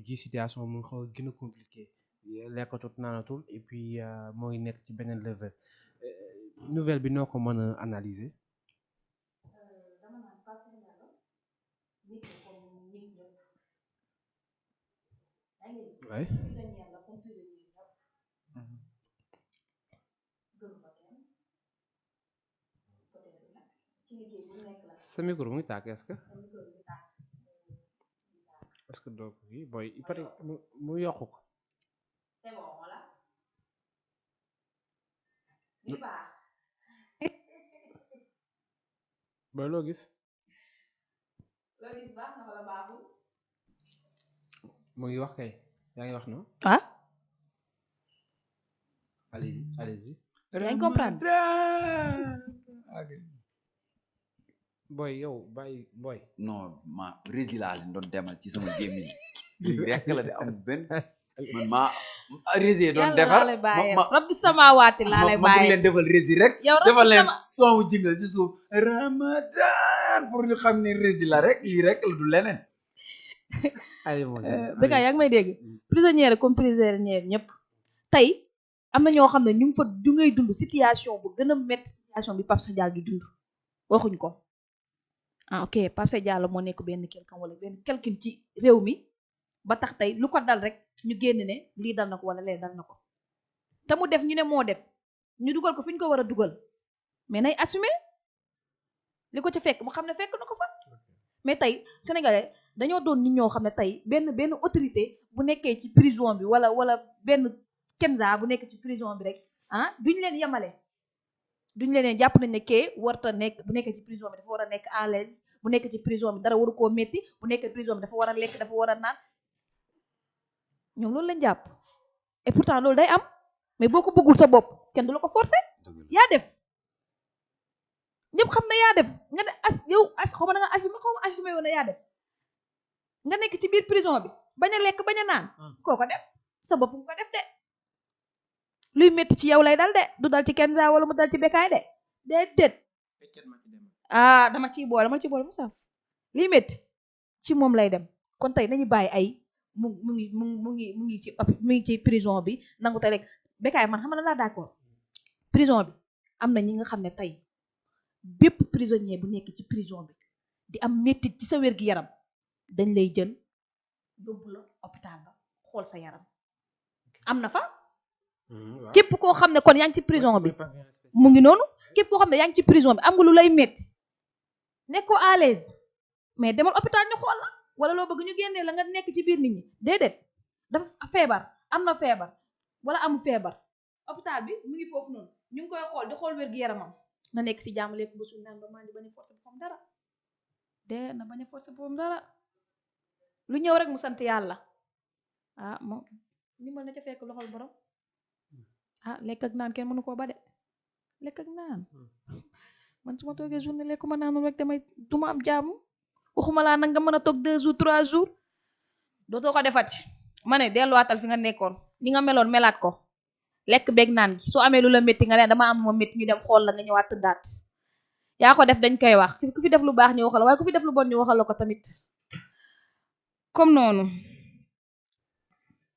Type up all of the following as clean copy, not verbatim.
ji situation mu ngi xaw a gën a compliqué lekkatut naanatul et puis moo ngi nekk ci beneen level nouvelle bi noo ko mën a analyser. dama naan Pape Sénégal nit la comme nit ñëpp yaa ngi Ouais. prisonnière la comme prisonnier ñëpp gënu fa kenn peut-être nag ci liggéey bu nekk la sa micro mu ngi tàkk est-ce que sa micro bi tàkk est-ce que doo ko kii booy il paraît mu yokk ko. c'est bon voilà li baax booy loo gis. loo gis baax na wala baaxul mu ngi wax kay yaa ngi wax non. ah allez-y allez-y. yaa ngi comprendre booy yow bàyyi booy. non ma rési laa leen doon demal ci sama gémmiñ lii rek la de amul benn man maa rési doon defar ma rabbi samaawaati laa lay ma bëgg bàyyi leen defal rési rek yow defal rabbi leen sama son wu jingal ci suuf ramadan pour ñu xam ne rési la rek lii rek la du leneen allez mon Béca yaa ngi may dégg prisonnière comme prisonnière ñëpp tey am na ñoo xam ne ñu ngi fa du ngay dund situation bu gën a métti situation bi Pape Sadio di dund waxuñ ko ah ok Pape Sadio moo nekk benn quelqu'un wala benn quelqu'un ci réew mi ba tax tey lu ko dal rek ñu génn ne lii dal na ko wala lee dal na ko te mu def ñu ne moo def ñu dugal ko fi ñu ko war a dugal mais nay assumer li ko ci fekk mu xam ne fekk na ko fa mais tey sénégalais dañoo doon nit ñoo xam ne tey benn autorité bu nekkee ci prison bi wala benn kenza bu nekk ci prison bi rek ah duñ leen yemale duñ leen jàpp nañ ne kee warta nekk bu nekkee ci prison bi dafa war a nekk à l'aise bu nekk ci prison bi dara waru koo métti bu nekkee prison bi dafa war a lekk dafa war a naan ñoom loolu lañ jàpp et pourtant loolu day am mais boo ko bëggul sa bopp kenn du la ko forcer yaa def ñëpp xam ne yaa def nga ne yow xaw ma da nga assumé woon ne yaa def nga nekk ci biir prison bi bañ a lekk bañ a naan koo ko def sa bopp nga ko def de luy métti ci yow lay dal de du dal ci Kenza wala mu dal ci Bécaye de déedéet ah dama ciy boole mu saf liy métti ci moom lay dem kon tey nañu bàyyi ay mu ngi ci prison bi nangu te rek Bécaye man xam na laa d'accord prison bi am na ñi nga xam ne tey bépp prisonnier bu nekk ci prison bi di am métti ci sa wér-gi-yaram dañ lay jël yóbbu la hôpital ba xool sa yaram am na fa képp koo xam ne kon yaa ngi ci prison bi mu ngi noonu képp koo xam ne yaa ngi ci prison bi am nga lu lay métti nekkoo à l'aise mais demal hôpital ñu xool la wala loo bëgg ñu génnee la nga nekk ci biir nit ñi déedéet dafa feebar am na feebar wala amu feebar hôpital bi mu ngi foofu noonu ñu ngi koy xool di xool wér-gi-yaramam na nekk ci jàmm lekk ba suul naan ba mandi bañ a forcé boppam dara de na bañ a forcé boppam dara lu ñëw rek mu sant yàlla ah moom ndimbal na ca fekk loxol borom ah lekk ak naan kenn mënu koo ba de lekk ak naan man su ma toogee journée lekkuma naanu rek damay duma am jàmm waxuma laa nag nga mën a toog 2 jours 3 jours dootoo ko defati ma ne delluwaatal fi nga nekkoon ni nga meloon melaat ko lekk beeg naan gi soo amee lu la métti nga ne dama am ma métti ñu dem xool la nga ñëwaat tëddaat yaa ko def dañ koy wax ku fi def lu baax ñu waxal waaye ku fi def lu bon ñu waxal la ko tamit comme noonu.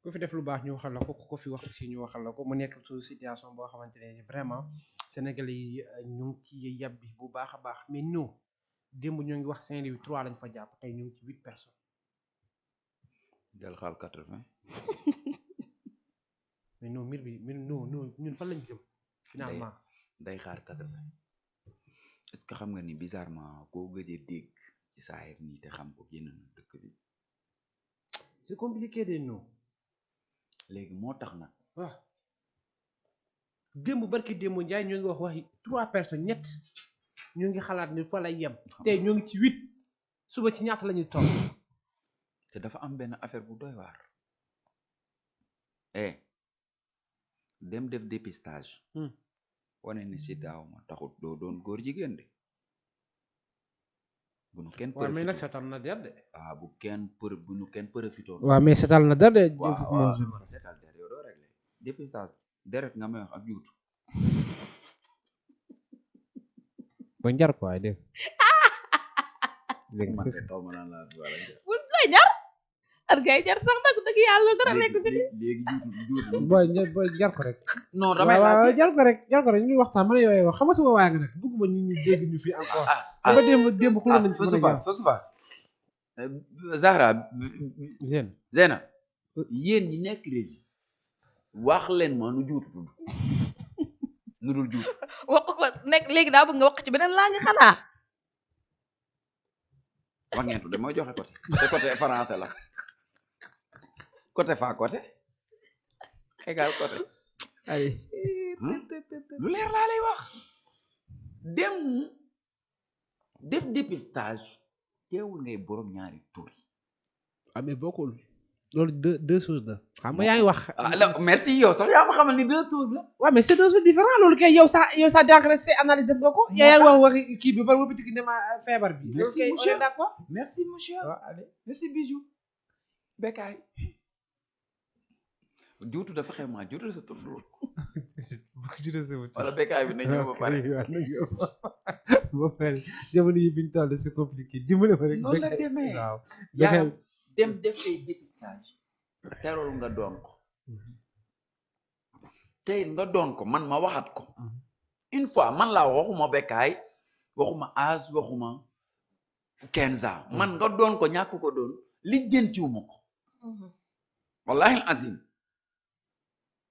ku fi def lu baax ñu waxal la ko ku ko fi wax aussi ñu waxal la ko mu nekk su situation boo xamante ne vraiment Sénégalais yi ñu ngi ci yàbbi bu baax a baax mais non démb ñoo ngi wax Saint-Louis 3 lañ fa jàpp tey ñu ngi ci 8 personnes. del xaal 80. mais non mbir bi non ñun fan lañ jëm finalement. day xaar 80 est-ce que xam nga ni bizarrement koo gëjee dégg ci saahir nii te xam ko génn na dëkk bi. c'est compliqué de non. léegi moo tax nag. waaw démb barki démb Njaay ñoo ngi wax waxi 3 personnes ñett ñoo ngi xalaat ni fa lay yem. tey ñoo ngi ci 8 suba ci ñaata la ñuy toll. te dafa am benn affaire bu doy waar. dem def dépistage. wane ni si daaw ma taxut doo doon góor jigéen de. bu nu kenn waaw mais nag seetal na der de. bu nu kenn profité. waaw mais seetal na der de. waaw seetal der yow doo réglé dépistage deret nga may wax ak juutu. ba njar ko ay dégg. bu lay jar at ngay jar sax nag dëgg yàlla dara nekk si léegi juutu booy jar ko rek non damay waaw laajte jar ko rek ñuy waxtaan man yooyu wax xam nga suma waay nga nag bëgguma ñu dégg ñu fii encore ba démb xuloo nañ ci face Zahra Zeyna yéen ñi nekk rési wax leen ma nu juutu tudd nu dul juutu wax ko nekk léegi daa bëgg nga wax ci beneen laa nga xanaa wax ngeen tudde mooy joxe côté te côté français la côté fa côté égal côté ay lu leer laa lay wax dem def dépistage teewul ngay borom ñaari tur yi mais bokkul loolu deux choses la xam nga yaa ngi wax merci yow sax yaa ma xamal ni deux choses la waaw mais c'est deux choses différentes loolu kay yow sa dànk say analyse def nga ko yaa ngi wax waxi kii bi ba wëppati ki ne ma feebar bi merci monsieur d'accord merci monsieur waaw allez merci bijou Bécaye juutu dafa xew maa juutu sa tur wala Bécaye bi na ñëw ba pare ba pare jamono yi biñ toll c'est compliqué dimbali ma rek noonu la demee waaw yaa dem def ay dépistage terol nga doon ko tey nga doon ko man ma waxat ko une fois man laa waxuma Bécaye waxuma âge waxuma 15 ans man nga doon ko ñàkk ko doon lijjantiwuma ko wallahi azim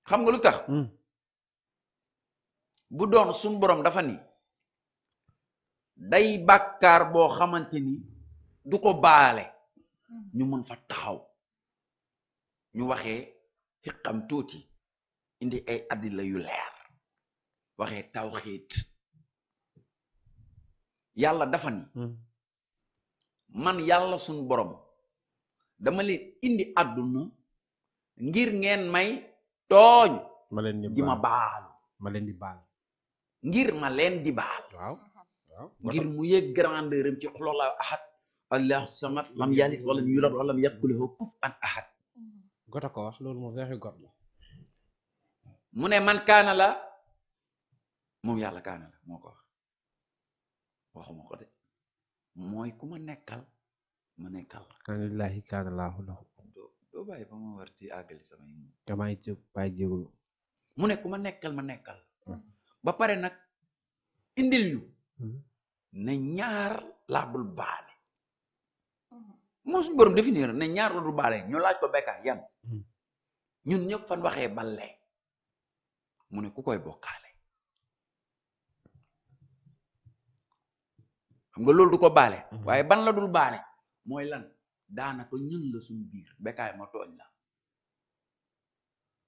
xam nga lu tax bu doon suñ borom dafa ni day bàkkaar boo xamante ni du ko baale ñu mën fa taxaw ñu waxee xiqam tuuti indi ay addila yu leer waxee tawxiit yàlla dafa ni man yàlla suñ borom dama leen indi àdduna ngir ngeen may tooñ di ma baalu ma leen di baal ngir ma leen di baal waaw ngir mu yëg grandeur am ci xuloola ahad allahu samad lam yalid walam yulad walam yakul lahu kufuwan ahad gota ko wax loolu moom waxi got la mu ne man kaana la moom yàlla kaana la moo ko wax waxuma ko de mooy ku ma nekkal ma nekkal lillahi kaana laahu lahu doo bàyyi ba ma war ci àggali sama yi damay ci bàyyi jégulu mu ne ku ma nekkal ma nekkal ba pare nag indil ñu ne ñaar laa dul baale moom suñu borom définir ne ñaar la dul baale ñu laaj ko Bécaye yan ñun ñëpp fan waxee balle mu ne ku koy bokkaale xam nga loolu du ko baale waaye ban la dul baale mooy lan daanaka ñun la suñu biir Bécaye ma tooñ la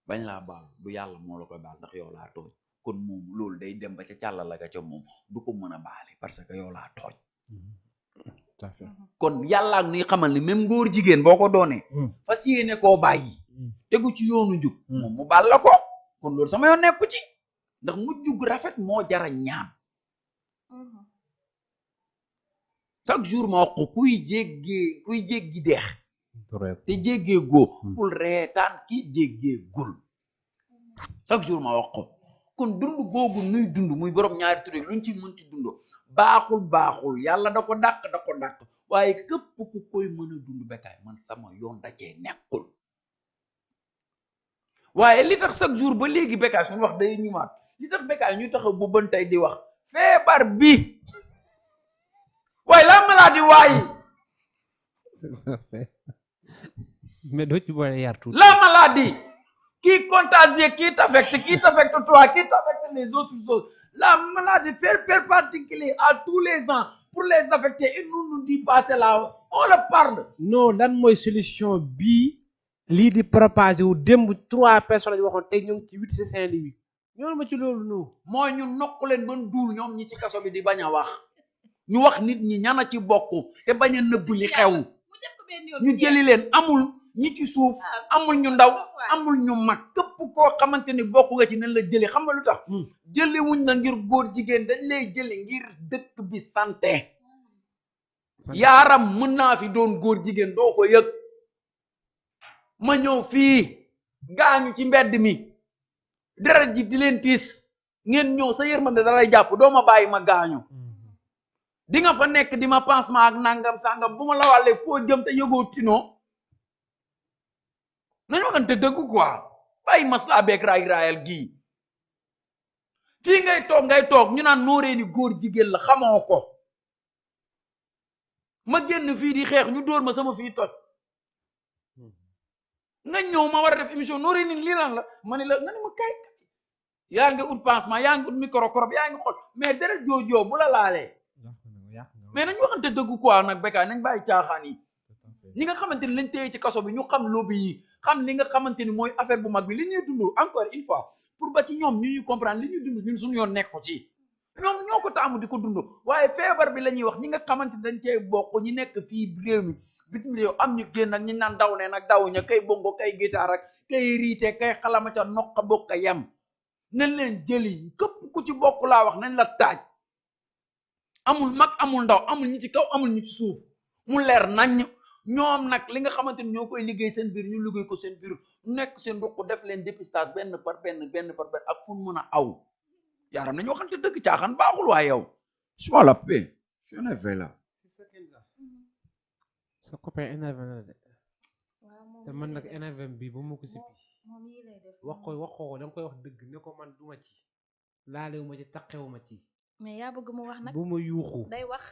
bañ laa baal du yàlla moo la koy baal ndax yow laa tooñ kon moom loolu day dem ba ca càlla la ga ca moom du ko mën a baale parce que yow laa tooñ kon yàlla ak nuy xamal ni même ngóor jigéen boo ko doonee fas yéene koo bàyyi tegu ci yoonu jug moom mu baal la ko kon loolu sama yoon nekku ci ndax mu jug rafet moo jara ñaan chaque jour ma wax ko kuy jéggi deex te jéggee góo bul reetaan ki jéggee gul chaque jour ma wax ko kon dund googu nuy dund muy borom ñaari tur luñ ci mënti dundoo baaxul yàlla da ko dàq waaye képp ku koy mën a dund Bécaye man sama yoon da cee nekkul waaye li tax chaque jour ba léegi Bécaye suñu wax day ñëwaat li tax Bécaye ñu taxaw bu ban tey di wax feebar bi waaye la maladie waaye mais doo ci boole yar tuuti la maladie qui contagie, qui t'affecte toi, qui t'affecte les autres choses. La maladie fait particulier à tous les ans pour les affecter. Et nous dit pas cela, on le parle. Non, lan mooy solution bii lii di propager wu démb 3 personnes yi waxoon tey ñu ngi ci 8 ci Saint-Louis ñoonu ma ci loolu non mooy ñu nokk leen ban duul ñoom ñi ci kaso bi di bañ a wax ñu wax nit ñi ñana ci bokk te bañ a nëbb li xew ñu jëli leen amul ñi ci suuf amul ñu ndaw amul ñu mag képp koo xamante ni bokk nga ci nañ la jëli xam nga lu tax jëli wuñ na ngir góor jigéen dañ lay jëli ngir dëkk bi santé yaaram mën naa fi doon góor jigéen doo ko yëg ma ñëw fii gaañu ci mbedd mi deret ji di leen tiis ngeen ñëw sa yërmande dalay jàpp doo ma bàyyi ma gaañu di nga fa nekk di ma pansement ak nangam sangam bu ma la wàllee foo jëm te yëgoo tinoo nañu waxante dëgg quoi bàyyi masla beeg raay raayal gii fii ngay toog ñu naan nooree ni góor jigéen la xamoo ko ma génn fii di xeex ñu dóor ma sama fii toj nga ñëw ma war a def émission nooree ni lii lan la ma ne la nga ne ma kay yaa ngi ut pansement yaa ngi ut micro yaa ngi xool mais deret joojoo bu la laalee mais nañ waxante dëgg quoi nag Bécaye nañ bàyyi caaxaan yi ñi nga xamante ni lañ téye ci kaso bi ñu xam lobby yi xam li nga xamante ni mooy affaire bu mag bi li ñuy dund encore une fois pour ba ci ñoom ñu ñuy comprendre li ñuy dund ñun suñu yoon nekk ko ci ñoom ñoo ko taamu di ko dund waaye feebar bi la ñuy wax ñi nga xamante ni dañ cee bokk ñi nekk fii réew mi bitim réew am ñu génn ak ñi naan daw ne nag daw ña kay bongo kay guitare ak kay riite kay xalama ca noq bokk a yem nañ leen jëli képp ku ci bokk laa wax nañ la taaj amul mag amul ndaw amul ñi ci kaw amul ñi ci suuf mu leer nañ ñoom nag li nga xamante ni ñoo koy liggéey seen biir ñu liggéey ko seen biir nekk seen ruq def leen dépistage benn par benn ak fu mu mën a aw yaaram nañu waxante dëgg caaxaan baaxul waaye yow soit la paix je ne vais là sa copain énervé na de te man nag énervé bi ba mu ko sippi wax ko da nga koy wax dëgg ne ko man duma ci laalewu ma ci taqewu ma ci mais yaa bëgg mu wax nag bu ma yuuxu day wax